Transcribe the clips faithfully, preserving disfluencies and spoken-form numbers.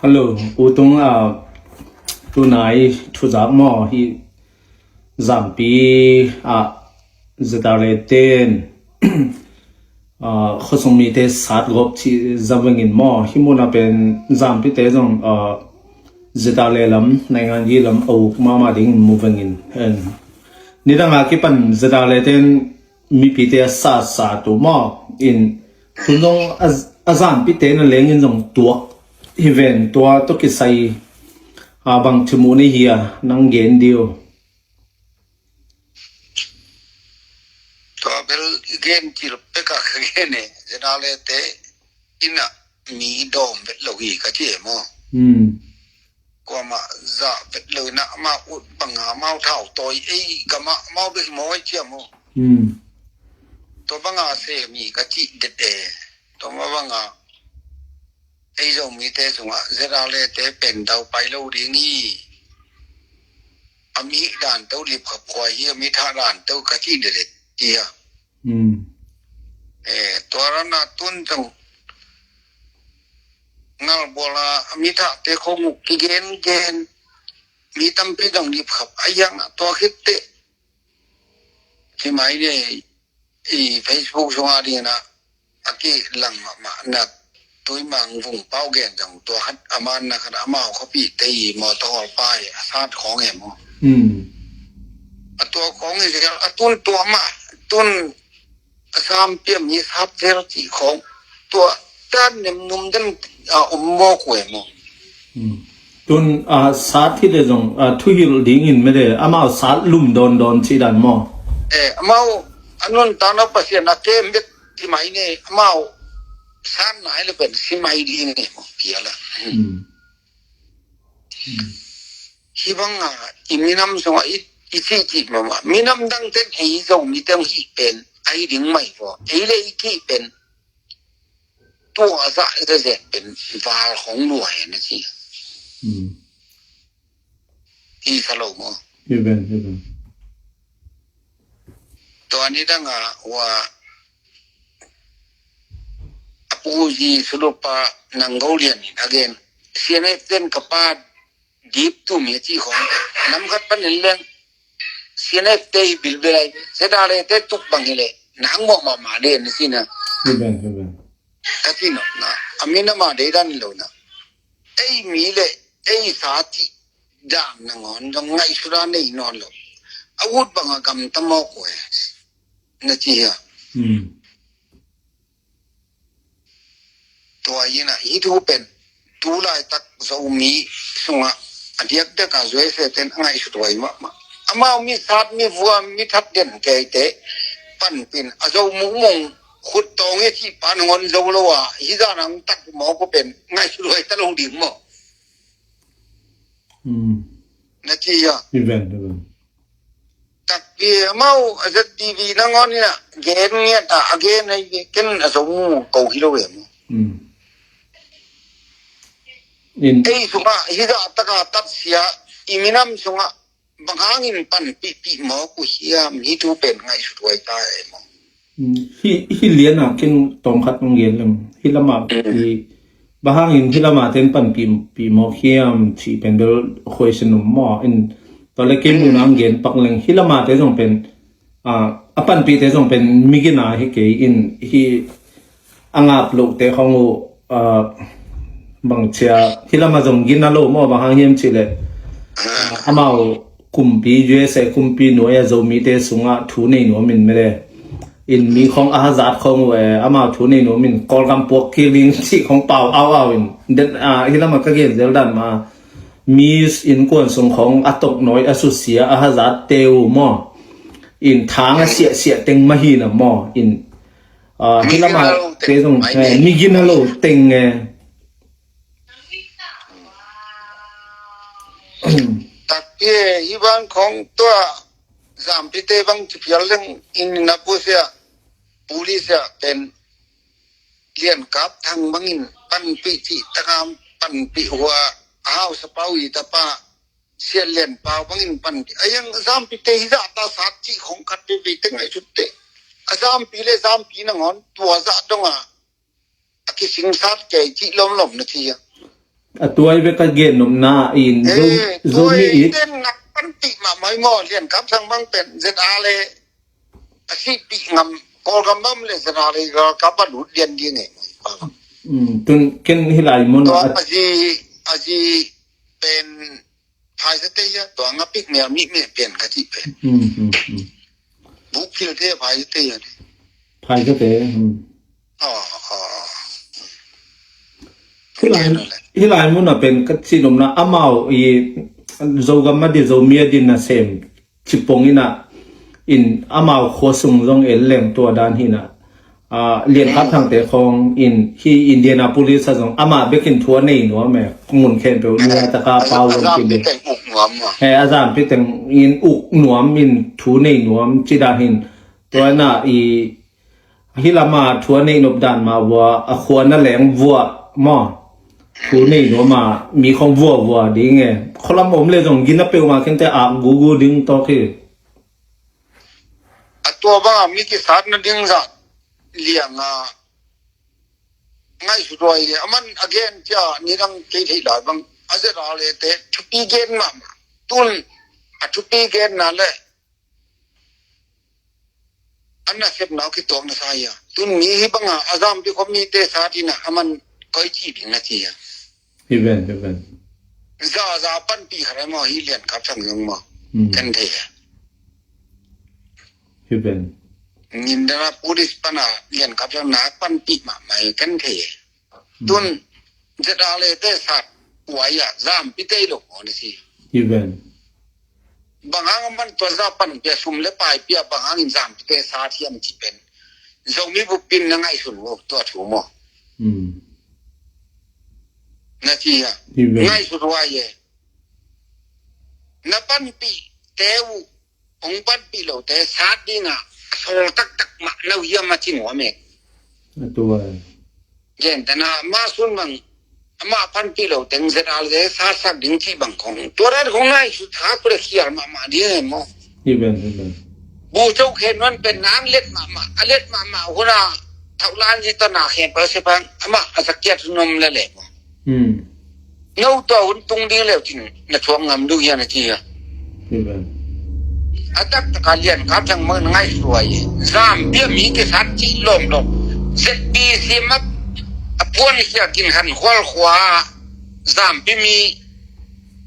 Hello, U Tung, ah, tunai thuzak maw hi Zampi ah ZRA ten ah, khuasung mite sat gawp cih za vengin maw, hi muna pen Zampite zong ah ZRA lam, naingan yi lam a uk mahmah ding mu vengin. En. Nidang a kipan ZRA ten mipite a sat sat uh maw, in tun zong a, a Zampite na lengin zong tuak hi ven, tua tawh kisai a bang thu mu nei hi a nang gen dih uh. Tua bel gen cil pek a ka gen e, ZRA te ina mi dawm vet lo hi ka ci e maw. Hmm. Kuamah zah vet lo ina amau ut banga amau thau tawi ei gamah amau bek hi maw ei cia maw. Hmm. Tua banga se mi ka cih det e. Tua ma banga ei Zomite sungah ZRA te pen dau pai lo ding hi. A mi dan tau lip khap khuai hi, a mi thah dan tau ka cih det e. Cia. Hmm. Eh, tua rana tun zong ngalbuala a mi thahte khong uh kigen gen mi tampi zong lip khap a yang a tua khitte. Ci mai de i Facebook sunga dina a kilang mahmah na tui mang vung pau gen zong tua khat a man na khat amau khuapi te i mawtaw hawlpa i a sat khawng e maw. Hmm. A tua khawng i zel a tun tua mah tun a sampiam hi sat zel cih khawng tua tan nem num den a om mawk uh e maw. Hmm. Tun a sat hi le zong a thuhilh dingin mede amau sat lum dawndawn cih dan maw. Eh, amau a nuntakna Pasian a kem bet ci mai ne amau sat nai le pen si mai ding e maw piala. Hmm. Hmm. Hi banga i minam sunga i, i cihcih mama minam dang ten ei Zomi teng hih pen a hi ding mai vaw ei le i kih pen tua zah zazek pen val hong lua hen a ci. Hmm. Hi sa lo maw. Hi ven, hi ven. Tua ni danga wa a pu zi sulupa nang go lian in a gen CNF ten ka pa dip tu mi ci khong nam khat pan in leng CNF te hi bilbilai ZRA te tuk bang hi le nang mo mama de ni sina. Hi ven, hi ven. Ka ci no na a mi na ma de dan lo na ei mi le ei sa ci dan na ngon dong ngai su da nei non lo. A wut bang a gam ta mo ko e. Na ci ya. Hmm. Tua ina hi thu pen tu laitak Zomi sunga a diakdiak a zuai se ten a ngaihsut huai mahmah. Amau mi sat mi vua mi that den keite panpin a Zo mukmung khut tawng e cih pan ngon zo lo a hi zan ang tak mawk uh pen ngaihsut huai ta lo ding maw. Hmm. Na ci a. Hi ven, hi ven. Takpi amau a ZTV nangawn ina gen ngiat a a gen ai ve ken a Zo mu ko hi lo em. Hmm. In ei sunga hi zah taka tatsia i minam sunga bang hangin panpihpih mawk uh hiam hi thu pen ngaihsut huai ta em. Hmm. Hi, hi liana kin tawm khat hong gen leng hi lama i Bang hangin hi lama ten panpih pih mawk hiam cih pen bel question um maw in tua le kei muhna ang gen pak leng hi lama te zong pen a panpih te zong pen migina hi kei in hi a ngap loh te khong uh bang cia hi lama zong gina lo maw bang hang hiam cih le amau kumpi USA kumpi nuai a Zomi te sungah thu nei nuam in mede in mi khong a hazat khong uh e amau thu nei nuam in Kawlgam puak kik ding cih khong pau au au in den a hi lama ka gen zel dan ma mi innkuan sung khong a tok nawi a susia a hazat te uh maw in thang a siah siah teng mahi na maw in hi lama te zong mi gina lo teng e. Takpi hi van khong tua Zampite bang ci phial leng in na pu sia puli sia pen lian kap thang bangin panpih cih takam panpih hua a hausa pau i tapa sia lian pau bangin panpih a yang Zampite hi zah ta sat cih khong khat veve te ngaihsut te a Zampi le Zampi nangawn tua zah donga a kisingsat kei cih lomlom na ci a. A tuai ve ka gen nopna in Zo, eh, Zomi tuai i ten nak panpih mahmah i maw, Lian Kap Thang bang pen Z R le a sihpih ngam, Kawlgam bang le Z R le ka, ka pa lut lian ding e. Mm, tun ken hilai mun tua a, a zi, a zi pen phaisate ya, tua nga pik mel mi me pen ka ti pen. Mm, mm, mm. Buk phil te phaisate ya. Phaisate, mm. Oh, oh. Hilai, hilai mun a pen ka cih nopna amau i Zogam a di Zomi a di nasem cipong ina in amau khua sung zong el leng tua dan hina. Ah, Lian Kap Thangte khong in hi Indianapolis a zong amah bekin thu a nei nuam e. Mun khempeuh nia taka pau zong kile. He a zampi teng in uk nuam in thu nei nuam ci dan hin. Tua na i Hi lama thu a neih nop dan mah vua, a khua na leng vua maw? Thu neih nuam a mi khong vua vua ding e. Khualam om le zong gina peuhmah kente ak gugu ding tawk hi. A tua banga mi kisat nading zah lianga ngaihsut huai e. Aman a gen cia nidang kei theih lai bang a Z R le te thupi gen mahmah. Tun a thupi genna le a nasepna uh kituak na sa hi a. Tun mi hi banga a zampi khuami te sat ina aman koi ci ding na ci hi a. Hi ven, hi ven. Za za panpih khat ai maw hi Lian Kap Thang zong maw. Hmm. Kan thei a. Hi ven. Nin dana police pana Lian Kap Thang na panpih mahmah hi kan thei a. Tun Z R le te sat uai a zampi te lo maw na ci. Hi ven. Bang hang man tua za pan pia sum le pai pia bang hangin zampi te sat hiam ci pen. Zomi bupin na ngaihsun uh tua thu maw. Hmm. Na ci a. Hi ven. Ngaihsun huai e. Na panpih te uh hong panpih lote sat dinga sawl taktak mah lo hiam a ci nuam e. A tua. Gentehna mah sun bang amah panpih lo teng Z R le satsak ding cih bang khong tua dan khong ngaihsut khak le khial mahmah ding e maw. Hi ven, hi ven. Bu co khen nuan pen nang let mahmah a let mahmah huna thauh lan zi tawh na khen pau se pang amah a zakiat hun om le le maw. Hmm. No tua hun tung ding leu cin na thuak ngam duh hian a ci a. Hi ven. A taktaka Lian Kap Thang mang na ngaihsuai e. Zampi a mi kisat cih lawmlawm Z B C mah a puan sia kin han khual khua zampi mi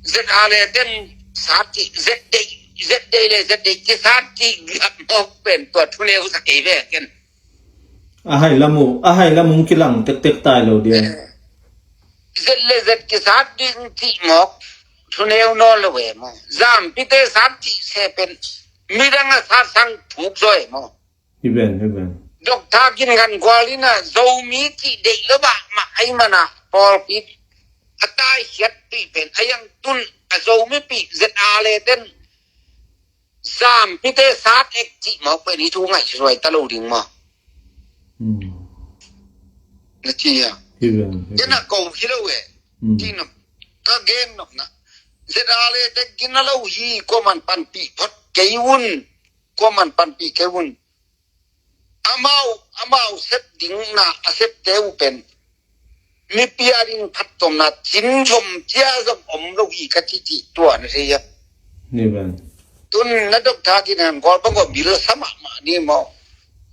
Z R le ten sat cih Z dei Z dei le Z dei kisat cih gam mawk pen tua thuneu sa kei ve ken. A hai lam uh, a hai lam uh kilang tektek tai lo dia. Eh, Z le Z kisat ding cih mawk thuneu nawn lo e maw. Zampite sat cih se pen midang a sat sang thuk zaw e maw. Hi ven, hi ven. Dokta Kin Khan Kual in a Zomi cih deih lo mahmah ahi mana pawlpi a taikhiat pi pen a yang tun a Zomi pi Z R le ten zampite sat ek cih mawk pen hi thu ngaihsuai ta lo ding maw. Hmm. Na ci a. Hi ven, hi ven. Kena ko hi lo e. Hmm. Ti nop. Ka gen nopna. Z R le te gina lo hi kuaman panpih phot kei un. Kuaman panpih kei un. Amau, amau sep ding na a septe uh pen mipi a ding phattuamna cin zom cia zom om lo hi ka ci cih tua na thei a. Ni ven. Tun na Dokta Kin Khan Kual bang ko bil sa mahmah ni maw.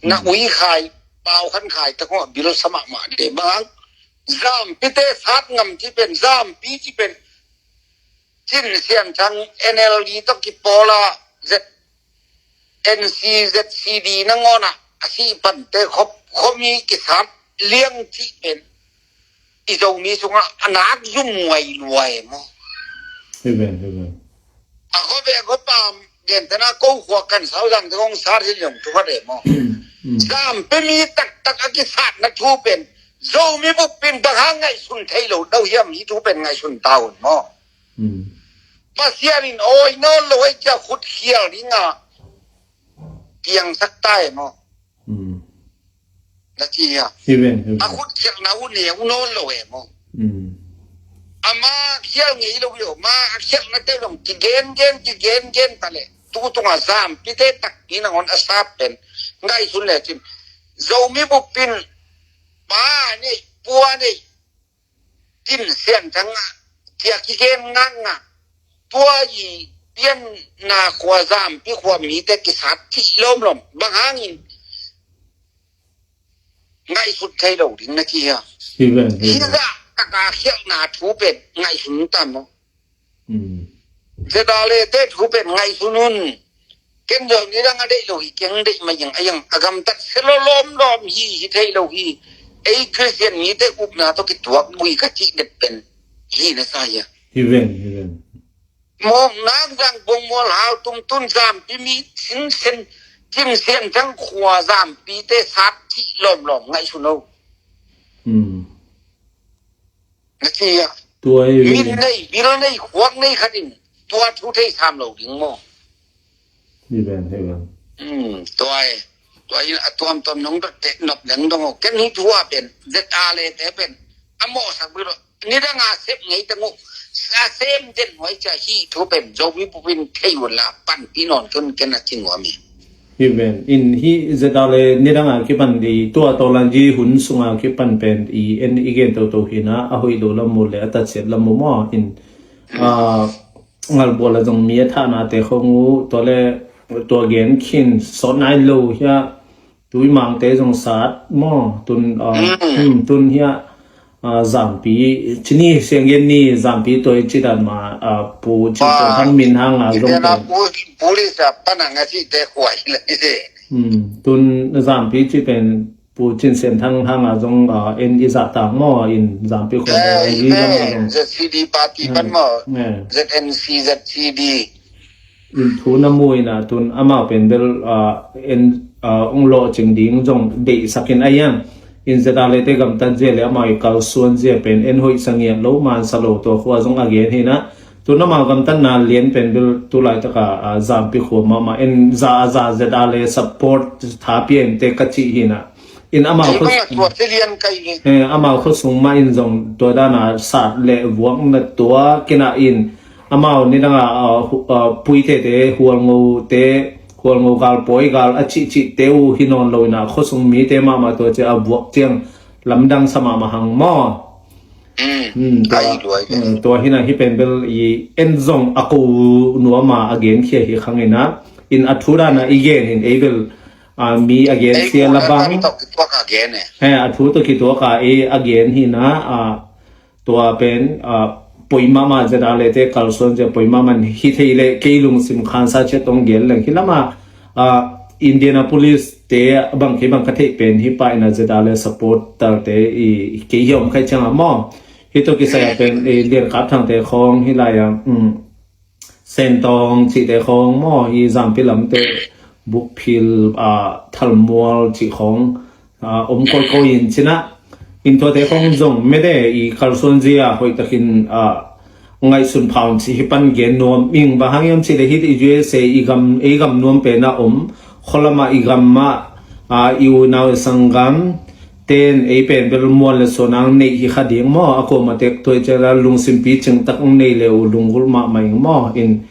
Na ui khai, pau khan khai ta ko bil sa mahmah ni bang. Zampite sat ngam ci pen, zampi ci pen. Cin Sian Thang N L D tawh kipawl a Z N C Z C D nangawn ah a sih pante khop khuami kisat liang cih pen i Zomi sungah a nak zum muai luai maw. Hi ven, hi ven. A khuave khuapam gentehna ko khua kan sau zang te kong sat hi liang thu khat e maw. Zampi mi taktak a kisatna thu pen Zomi bupin bang hang ngaihsun thei lo dau hiam hi thu pen ngaihsun ta un maw. Hmm. Pasian in awi nawn lo hei cia khut khial ding a piangsak ta e maw. Hmm. Na ci a. Hi ven, hi ven. A khut khialna uh neu nawn lo e maw. Hmm. Ama khial ngei lo hi lo ma a khialna te long kigen gen kigen gen ta le tu tunga zampite tak ni nangawn a sap pen ngaihsun le cin Zomi bupin pa nei pua nei Cin Sian Thang ah, cia kigen ngakngak. Tua i pianna khua, Zampi khua mite kisat cih lawmlawm. Bang hangin ngaihsut thei lo ding na ci hia? Hi ven, hi ven. Hizah taka khialhna thu pen ngaihsun ta maw? Mm. Zedale te thu pen ngaihsun un. Ken zong nidang a deih lo hi, keng deih ma yang a yang a gamtat se lo lawmlawm hi, hi thei lo hi. Ei Khristian mite upna tawh kituak bui ka cih det pen hi na sa hia? Hi ven, hi ven. Mawknak zang pongmual hau tum tun Zampi mi Cin Sian, Cin Sian Thang khua Zampite sat cih lawmlawm ngaihsun lo. Mm. Na ci ah. Tua hi ven. Min nei, bil nei, khuak nei khat in tua thu thei sam lo ding maw? Hi ven, hi ven. Hmm, tua hi. Tua hi a tuamtuam nong dot te nop leng dong o. Ken hi thu a pen, ZRA le te pen a mawhsak bil lo. Nidang a sep ngei teng uh. A sem den huai cia hi thu pen Zomi bupin thei uh la panpih nawn ken, ken a ci nuam hi. Hi ven, in hi ZRA le nidang a kipan di, tua tawlan ji hun sung a kipan pen i en i gen toto hi na, a hoih lo lam uh le a tatsiat lam uh maw, in, ah, Ngalbual a zong mi a thahnate khong uh, tua le tua gen khin sawt nai lo hia, Tuimangte zong sat maw, tun, ah, hmm, tun hia, ah, Zampi, ci ni, siang gen ni, Zampi tua i ci dan ma, ah, Pu Cin Sian Thang min hang a zong pen. Pu, Pu Lisa pan a nga ci te khuai le te. Hmm, tun Zampi ci pen Pu Cin Sian Thang hang a zong, ah, en i zah tang maw, in Zampi khong, eh, i lam a zong. ZCD party pan maw. Eh. ZNC, ZCD. In thu na mu in a tun amau pen bel, ah, en, ah, ong lawhcing ding zong deihsak in a iang. In ZRA le te gamtat zia le amau i kalsuan zia pen en hoih sa ngiat lo, man sa lo, tua khua zong a gen hi na. Tun amau gamtatna lian pen bel tu laitak a, ah, Zampi khua mahmah en za a za ZRA le support tha pia in te ka cih hi na. In amau khua, eh, amau khua sung mah in zong tua dan a sat le vuak na tua kina in amau nidang a, ah, hu-, ah, Puite te, Hualngo te, Hualngo gal, Pawi gal a cihcih te uh hi nawn lo in a, khuasung mite mahmah tua cia a vuak ciang lamdang sa mahmah hang maw. Mm. Mm, tua, ai, duai, mm, tua hi na hi pen bel i en zong a ko nuam a a genkhia hi khang in a, in a thu dan a i gen in ei bel, ah, mi a gensia la bang. Ei, a thu tawh kituak a gen e. He, a thu tawh kituak a ei a gen hi na, ah, Tua pen, ah, poi mahmah ZRA le te kalsuan zia poi mahmah hi thei le kei lungsim khansa ciat ong gel leng hi lam a, ah, Indianapolis te bang kei bang ka theih pen hi pa in a ZRA le supporter te i kei hi om khai ciang a maw. Hi tawh kisai a pen i Lian Kap Thang te khong hi lai a, um, Sentawng cihte khawng maw, hi Zampi lamte, Bukphil, ah, Thalmual cih khawng, ah, om kawikawi in cinah, in tuate khawng zong mede i kalsuan zia hoihtakin, ah, ngaihsun pha un cih hi pan gen nuam ing. Bang hang hiam cihleh hih U S A i gam, ei gam nuam penah om, khualamah i gam mah, ah, i unau i sanggam, ten ei pen bel muan le suan ang neih hi kha ding maw, a kuamah tek tuai ciala lungsim picing tak ang nei le uh lunggulh mahmah ing maw. In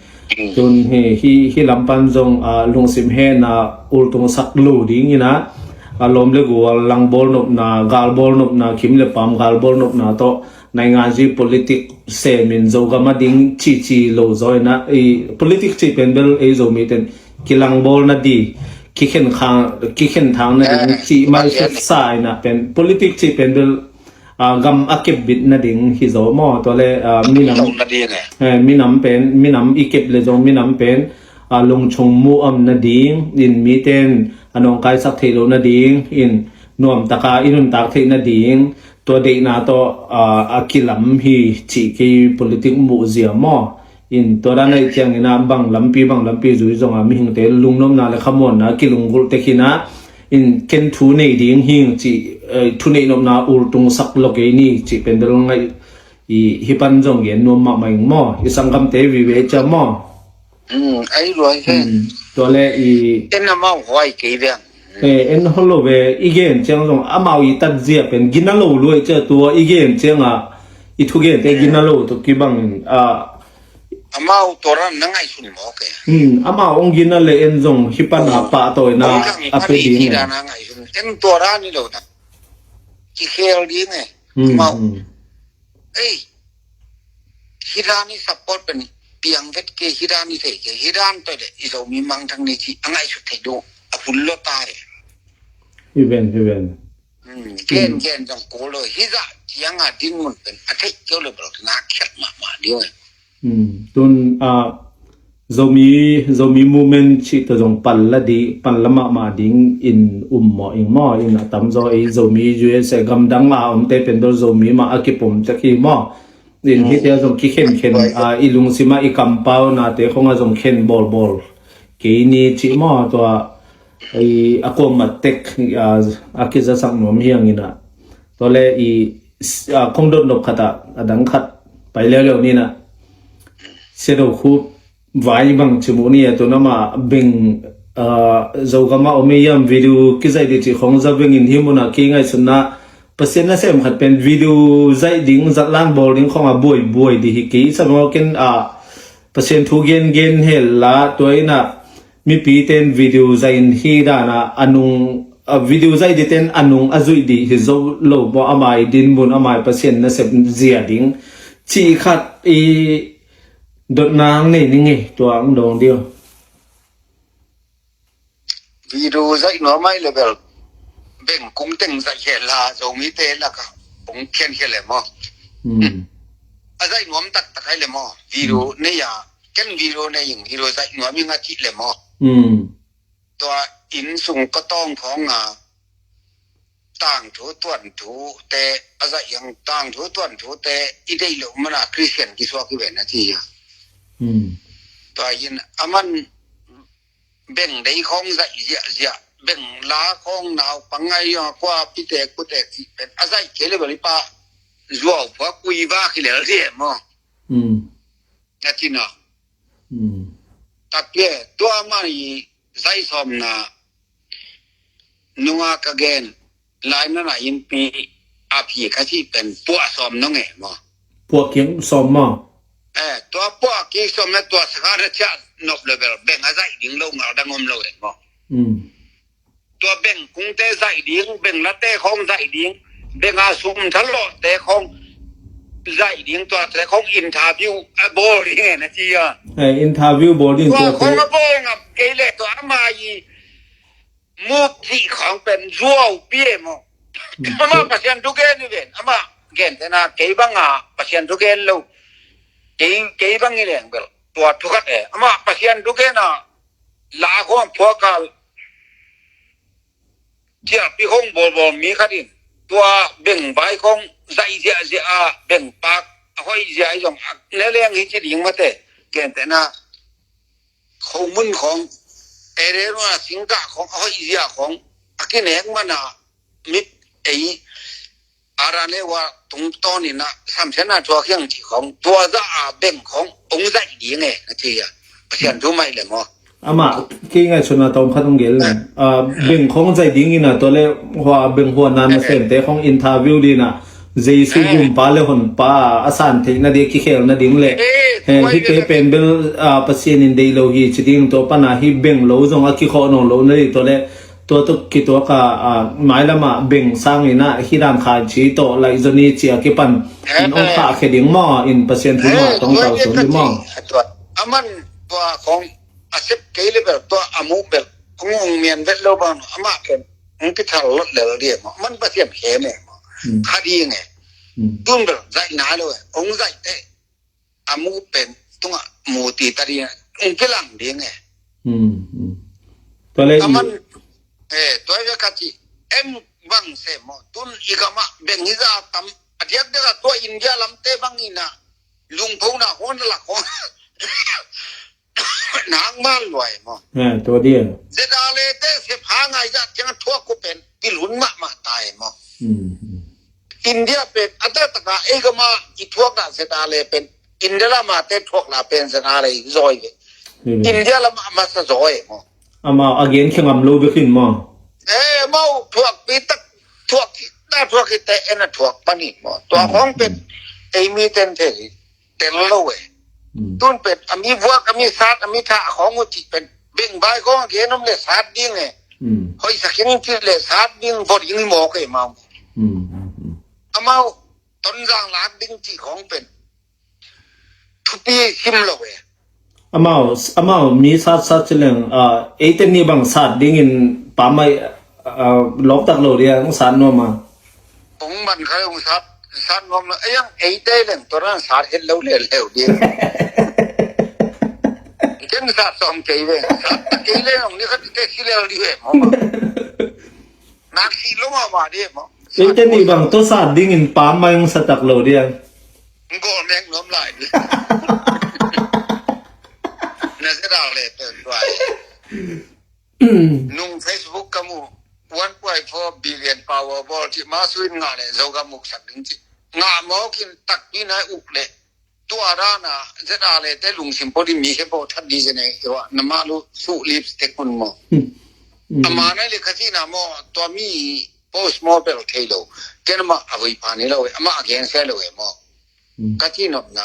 tun hi, hi, hi lam pan zong, ah, lungsim hehna ultung sak lo ding inah, a lawm le gual langbawl nopna, galbawl nopna, kim le pam galbawl nopna tawh naingan zui politik semin Zogam a ding cici lo zaw inah, i politik cih pen bel ei Zomi ten kilangbawl nading, kikhen khang, kikhen thang nading, eh, cih mai, eh, sutsa inah pen politik cih pen bel, ah, gam a kepbit nading hi zaw maw. Tuale, ah, minam, eh, minam pen, minam i kep le zong minam pen, ah, lungchung mu om nading, in miten a nawngkaisak theih lo nading, in nuamtaka i nuntak theih nading, tua deihna tawh, ah, a kilam hi cih kei politik muh zia maw. In tua dan ahih ciangin ah bang lampi, bang lampi zui zongah mihingte lungnopna le khamuanna kilunggulh tek hinah, in ken thu nei ding hing cih, eh, thu neih nopna ultung sak lo kei ni cih pen bel ngaih i hi pan zong gen nuam mahmah ing maw. I sanggamte vive cia maw. Hmm, ai luai he. Hmm, tua le i en amau huai kei ve. Eh, en holo ve, i gen ciang zong amau i tatzia pen gina lo luai cia, tua i gen ciangah i thugente gina lo tua kibang, ah, amau tua ran na ngaihsun mawk e. Hmm, amau ong gina le en zong hi pan a pahtawi na a pe ding e. En tua ran i lo na kikhel ding e. Hmm, amau, hmm. Ei, hih dan i support pen piang vet kei, hih dan i thei kei, hih dan tawh le i Zomi mangthang ni ci a ngaihsut thei duh a hun lo ta e. Hi ven, hi ven. Hmm, gen gen zong ko lo, hih zah ciang a dinmun pen a theih keu le bel na khiat mahmah ding e. Hmm, tun a Zomi, Zomi movement cih tawh zong pan la di, pan la mahmah ding in um maw, ing maw, in a tamzaw ei Zomi U S A gamdang a omte pen bel Zomi mah a kipom tek hi maw. In hihte zong kikhenkhen, a, i lungsim ah i kampau nate khong a zong khen bawlbawl kei ni cih maw, tua ei a kuamat tek, a, a kizasak nuam hi hang in a. Tua le i, a, kong dot nop khat ah a dang khat pai leuleu ni in a. Sia Do Khup vai bang ci mu ni a, tun amah beng, ah, Zogam ah om ei hiam, video kizaih ding cih khong za beng in, hih mun ah kei ngaihsutna Pasian nasem khat pen video zaih ding, zatlan bawl ding khong a buaibuai ding hi kei. Sa bang ken, ah, Pasian thu gengen hel la, tua in ah mipi ten video zaih in hih dan ah a nung, ah, video zaih ding ten a nung a zuih ding hi zo lo maw, a mai dinmun, a mai Pasian nasep zia ding cih khat i dotna ang nei ning e, tua ang dawng ding. Video zaih nuam ai le bel beng kung teng zaih hi la, Zomite lak ah kung khian hi le maw. Hmm. A zaih nuam taktak ai le maw. Video nei a, ken video nei ing, video zaih nuam ing a cih le maw. Hmm. Tua inn sung kawtawng khawng a tangthu tuanthu te a zaih hiang, tangthu tuanthu te i deih loh man a Christian kisuak hi ven a ci a. Hmm. Tua in a man beng dei khawng zaih ziahziah, beng la khawng naupang ngai hiang a kua pitek putek cih pen a zaih kei le bel i pa zuau phuak ui vak hi lel ding e maw. Hmm. A ci na. Hmm. Takte tua mah i zaih sawmna nunga ka gen lai nana innpi a phi ka cih pen puah sawm nong e maw. Puah kik sawm maw. Eh, tua puah kik sawm na tua saka na ciah nop le bel beng a zaih ding lo ngal dang om lo e maw. Hmm. Tua beng kungte zaih ding, beng late khawng zaih ding, beng a sum thalawhte khawng zaih ding, tuate khawng interview a bawl ding e na ci a. Eh, interview bawl ding tua tuate khawng a bawl ngam kei le tua ama i muk cih khawng pen zuaupi e maw. Hmm. Ama Pasian thu gen i ven, ama gentehna kei bang a Pasian thu gen lo. Kei, kei bang i leng bel tua thu khat e. Ama Pasian thu gen a la khawng phuak a ciahpi khawng bawlbawl mi khat in tua beng vai khawng zaih ziahziah a, beng pak a hoih ziah i zong a ne leng hi ci ding mate. Gentehna khomun khawng, area rua singkah khawng a hoih ziah khawng a kinek man a mit ei a ra ne ua tungtawn in a samsiatna thuak hiang cih khawng tua zah a beng khawng ong zaih ding e na ci a. Pasian thu mai le maw. Amah kei ngaihsutna tawm khat hong gel leng. Ah, beng khawng zaih ding in a, tua le hua beng huanna nasemte khawng interview ding in a, Jesu gumpa le honpa a san theih nading a kikhel nading le, eh, hihte pen bel, ah, Pasian in deih lo hi ci ding, tua pan a hih beng lo zong a kikhawh nawn lo nading, tua le tua tuk kituak a, ah, mailam ah beng sang in a hih dan khan ci tawh laih zaw ni ci a kipan in hong khahkhia ding maw, in Pasian thu mah tawng tau sawn ding maw. Aman tua khawng a sep kei le bel tua a muh bel hong hong mian vet lo bang amah pen hong kithal lot lel ding e maw. Man Pasian khem e maw. Hmm. Kha ding e. Hmm. Tun bel zaih nai lo e. Hong zaih teh a muh pen tungah mu ti ta ding e. Hong kilang ding e. Hmm, hmm. Tua le aman, eh, tua ve ka ci em bang se maw. Tun i gam ah beng hi za tam a diakdiak a tua India lamte bang in a lungphona hon la khawng nang mal luai maw. Ha, tua dia. Zedale te se pha ngai za tiang thuak ko pen pilhun mahmah ta e maw. Hmm, hmm. India pen a taktak a ei gam a i thuak na Zedale pen India lam a te thuak na pen Zedale i zawi ve. Hmm. India lam a masa zawi e maw. Amah a gen khe ngam lo bek in maw. Eh, mau thuak pi tak thuak ta thuak i te en a thuak pan i maw. Tua khawng pen ei mi ten thei tel lo e. Hmm. Tun pen a mi vuak, a mi sat, a mi thah khawng uh cih pen beng vai khawng a gen om le sat ding e. Hmm. Hoih sak in cih le sat ding, vot ding i mawk e mau. Hmm, hmm, hmm. Amau Tonzang lak ding cih khong pen thupi sim lo e. Amau, amau mi sat sat ci leng, ah, eite ni bang sat dingin pamai, ah, lawp tak lo dia, hong sat nuam a. Hong man kha hong sat, sat nuam lo. Ei ang eite leng tua dan sat het lo le leu dia. Ken sat sawm kei ve. Sat tak kei leng hong ni khat te si leu di ve maw. Nak si lo ma ma di maw. Eite ni bang tua sat dingin pamai hong sa tak lo dia. Ngol meng nuam lai. Na zet a le pen tuai. Nung Facebook ka mu one point four billion Powerball ci ma suin nga le zo ka muk sak ding ci. Nga mawk in takpi nai uk le. Tua dana zet a le te lungsim pawh di mi he pawh that di zene. Ewa na ma lu su lips te kun maw. Ama nai le kha ci na maw tua mi post maw bel thei lo. Ken ama a vui pa ni lo e. Ama a gen se lo e maw. Ka ci nop na.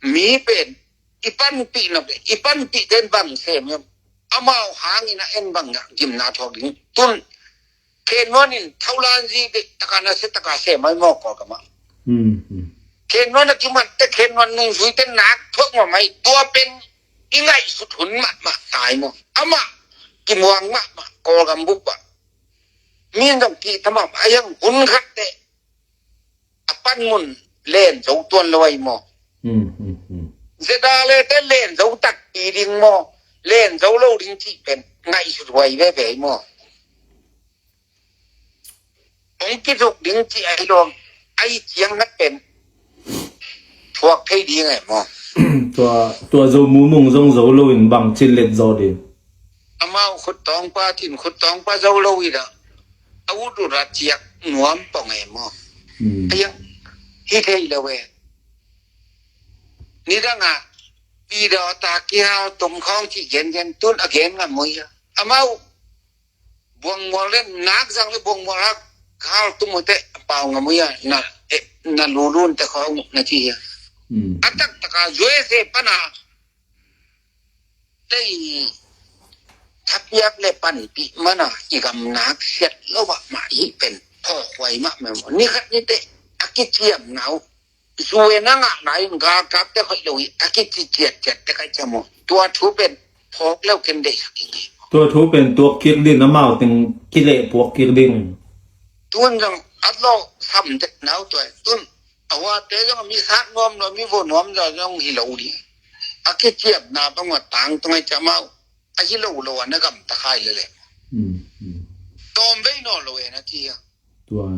Mi pen i panpih nop le, i panpih den bang sem em. Amau hangin a en bang a gimna thawk ding. Tun, khen nuan in thaulan zi de, taka na se taka sem ai mawk ko kama. Khen nuan a kimat te, khen nuan nung zui te nak thawk ma mai. Tua pen, i ngaihsut hun mahmah tai maw. Ama, kimuang mahmah, Kawlgam buk ba. Min dong ki tamam, a yang hun khat te. A pan mun len zo tuan lo ai maw. Zeda le te len zo tak pi ding maw. Len zo lo ding cih pen ngaihsut huai veve ai maw. Hong kizuk ding cih ai lo ai ciang na pen thuak thei ding ai maw. Tua, tua zo mumung zong zo lo in bang cin let zo ding. Amau khut tawngpa tin khut tawngpa zo lo i dah. A ut ut a ciak nuam pong e maw. Ayang hi thei lo e. Nidang a pi daw ta kihal tum khawng cih gen gen tun a gen ngam ui a. Amau buang mual le nak zang le buang mual hak hal tum ute a pau ngam ui a na, eh, na lulun te khawng na ci hi a. A taktak a zuai se pana tei thapiak le panpih mana i gamnak siat lo ah mah hi pen phawkhuai mah mem. Ni khat ni te a kiciamna uh. Zuen a ngahna in galkap te khoih lo hi a kici ciatciat te kai cam uh. Tua thu pen phawk leu ken deihsak i ngei. Tua thu pen tuak kik din amau teng kileh puak kik ding. Tun zong at lo sam det nau tua tun. A huate zong a mi sat nuam lo, mi vo nuam lo zong hi lo ding. A kiciapna bang ua tang tung ai ciamau. A hi lo lo a na gam ta khai lele. Tawm vei naw lo e na ci a. Tua.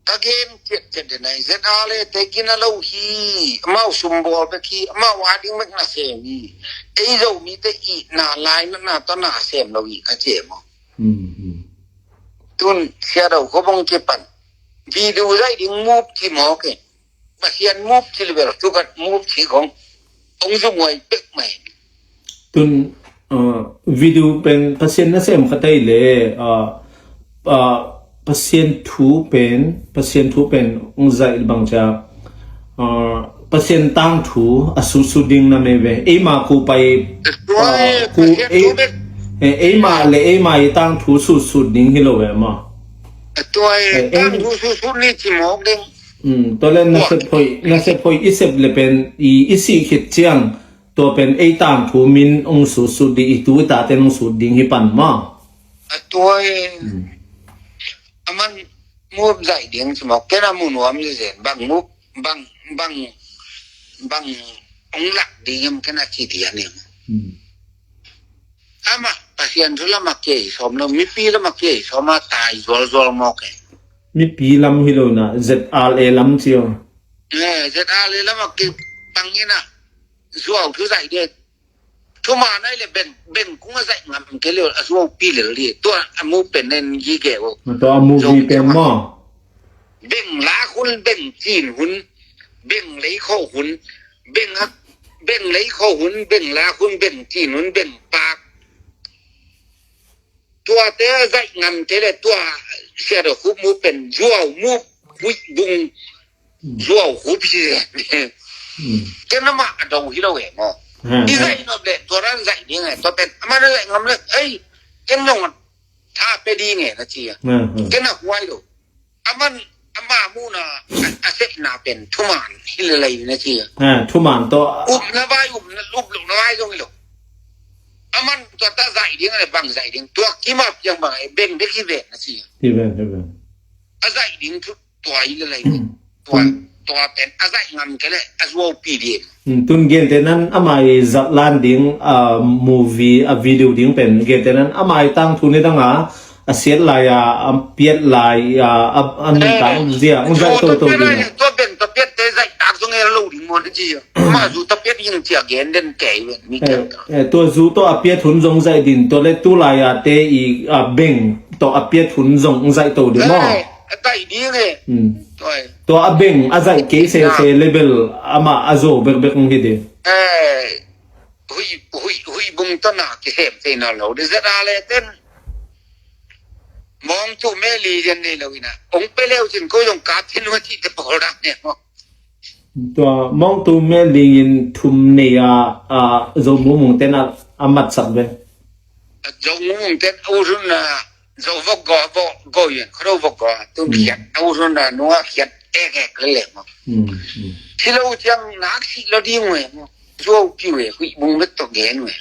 Ka gen ciat ciat de nai zet a le te gina lo hi. Amau sumbawl bek hi. Amau a ding bek na sem hi. Ei zo mi te i na lai na na ta na sem lo hi ka ci e maw. Tun siadau kho bong kipan video zai ding mup ci mawk e. Pasian mup ci liber tukat mup ci kong ong zung wai pek mai. Tun video pen Pasian na sem khatei le Pasian thu pen Pasian thu pen ong zai bang cia Pasian tangthu a susu ding na me ve. Eima ku pai ku eima le eima i tangthu susu ding hi lo ve ma. Tua le na sep hoi, na sep hoi i sep le pen i, i si khit ciang tua pen ei tangthu min ong susu ding i tu i ta ten ong su ding hi pan ma. A tua e. Aman mup zai ding ci mawk kena mu nuam zen bang mup bang bang bang ong lak ding em kena ci dia ni. Ama Pasian thu lama kei som lo mipi lama kei som a tai zual zual mawk e. Mipi lam hi lo na Z R A lam cio. Z R A lama kei pang ina zuau thu zai dia. Thuma nai le beng beng kung a zaih ngam ke leo a zuau pi lel di tua a mu pen nen gi ge o. Tua a mu gi pen maw. Beng la hun beng cin hun beng lei kho hun beng hak beng lei kho hun beng la hun beng cin hun beng pak. Tua te zaih ngam te le tua sia do hup mu pen zuau mu bung zuau hup hi. Ken na mah a do hi lo e maw. I zaih nop le tua ran zaih ding e tua pen a man a zaih ngam le ei ken nong tha pe ding e na ci a. Ken a huai lo a man Ama muhna a, a sepna pen thuman hi lelei na ci. Ha, thuman tawh. Upna vai, upna, up lohna vai zong hi lo. Aman tua ta zaih ding le bang zaih ding. Tua kimap yang bang e beng bek hi ven na ci. Hi ven, hi ven. A zaih ding thu tua hi lelei. Tua, tua pen a zaih ngam kei le a zuaupi ding. Tun gente nan amai zatlan ding a movie a video ding pen gente nan amai tangthu ni danga a siat lai a, a piat lai a, a nuntak zia hong zaih toto ding. Tua beng tua piat te zaih tak zong e lo ding mo na ci. Ma zu tua piat ing cia gen den kei ven mi kei. Tua zu tawh a piat hun zong zaih din tua le tu lai a te i a beng tawh a piat hun zong zaih to ding maw? A zaih ding e. Tua a beng a zaih kei sese le bel amah a zo bekbek hi ding. Hui, hui, hui bung tawh na kisem thei nawn lo ding zet a le ten. Mawngtu meli zen nei lo ina ong pe leu cin ko zong kap thei nua cih te pawl dak ne maw? Tua mawngtu meli in thum nei a, a zo mumung ten a, a matsak ve. Zo mumung ten a usun a zo vok go vok go yen kho vok go tun khiat a usun a nua khiat ek ek le le maw? Thilo ciang nak si lo ding we maw? Zuau pi we hui bung vet to gen we.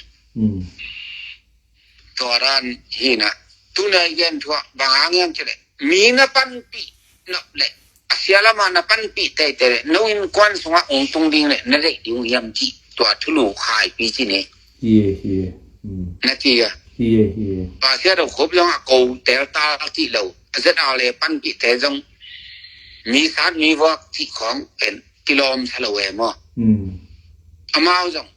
Tua dan hina tuna i gen thua bang hang hiam cih leh mi na panpih nop leh a sia lama na panpih teitei leh no innkuan sungah ong tung ding leh na deih ding uh hiam cih tua thulu khaipi ci ne. Hi e, hi e. Na ci a. Hi e, hi e. Tua sia do khop zong a ko tel tal cih lo a zet a le panpih te zong mi sat mi vuak cih khong pen kilawm sa lo e maw? Amau zong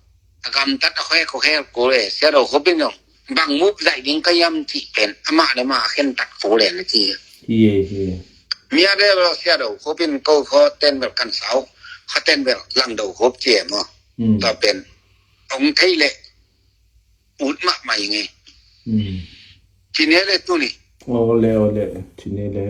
a gamtat a khoe ko hel ko le sia do khop in zong bang mup zaih ding ka yam cih pen amah le mah a khentat ko le na ci. Hi e, hi e. Mi a de lo sia do khop in ko kho ten bel kan sau kha ten bel lang do khop ci e maw? Tua pen ong thei le ut mahmah i ngei. Ci ne le tuni. Ole, ole. Ci ne le.